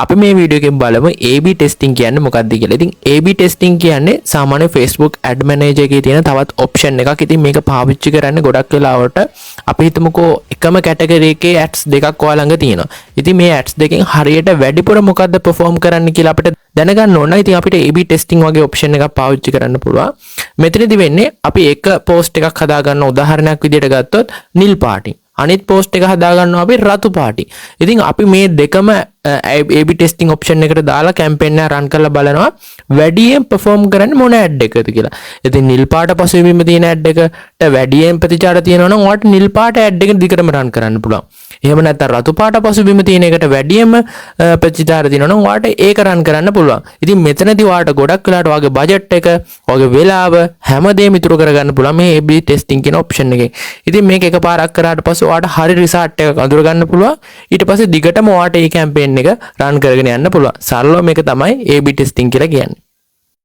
අපි මේ වීඩියෝ එකෙන් බලමු AB testing කියන්නේ මොකක්ද කියලා. ඉතින් AB testing කියන්නේ සාමාන්‍ය Facebook Ad Manager එකේ තියෙන තවත් ඔප්ෂන් එකක්. ඉතින් මේක පාවිච්චි කරන්නේ ගොඩක් වෙලාවට අපි හිතමුකෝ එකම කැටගරි එකේ ඇඩ්ස් දෙකක් ඔයා ළඟ තියෙනවා. ඉතින් මේ ඇඩ්ස් දෙකෙන් හරියට වැඩිපුර මොකද්ද පර්ෆෝම් කරන්න කියලා අපිට දැනගන්න ඕන. ඉතින් අපිට AB testing වගේ ඔප්ෂන් එකක් පාවිච්චි කරන්න පුළුවන්. මෙතනදි වෙන්නේ අපි එක පෝස්ට් එකක් හදාගන්න, උදාහරණයක් විදිහට ගත්තොත් නිල් පාටින්. අනිත් පෝස්ට් එක හදාගන්නවා අපි රතු පාටින්. ඉතින් අපි මේ දෙකම AB testing option එකට දාලා කැම්පේන් එක රන් කරලා බලනවා වැඩියෙන් පර්ෆෝම් කරන්නේ මොන ඇඩ් එකද කියලා. ඉතින් නිල් පාට පසුබිම තියෙන ඇඩ් එකට වැඩියෙන් ප්‍රතිචාර තියෙනවා නම් ඔයාලට නිල් පාට ඇඩ් එක දිගටම රන් කරන්න පුළුවන්. එහෙම නැත්නම් රතු පාට පසුබිම තියෙන එකට වැඩියෙන්ම ප්‍රතිචාර තියෙනවා නම් ඔයාලට ඒක රන් කරන්න පුළුවන්. ඉතින් මෙතනදී ඔයාලට ගොඩක් වෙලාවට ඔයාගේ බජට් එක, ඔයාගේ වෙලාව හැමදේම ඉතුරු කරගන්න පුළුවන් මේ AB testing කියන ඔප්ෂන් එකෙන්. ඉතින් මේක එකපාරක් කරාට පස්සේ ඔයාලට හරි රිසල්ට් එකක් අඳුර ගන්න පුළුවන්. ඊට පස්සේ දිගටම ඔයාලට මේ කැම්පේන් එක රන් කරගෙන යන්න පුළුවන්. සරලව මේක තමයි AB testing කියලා කියන්නේ.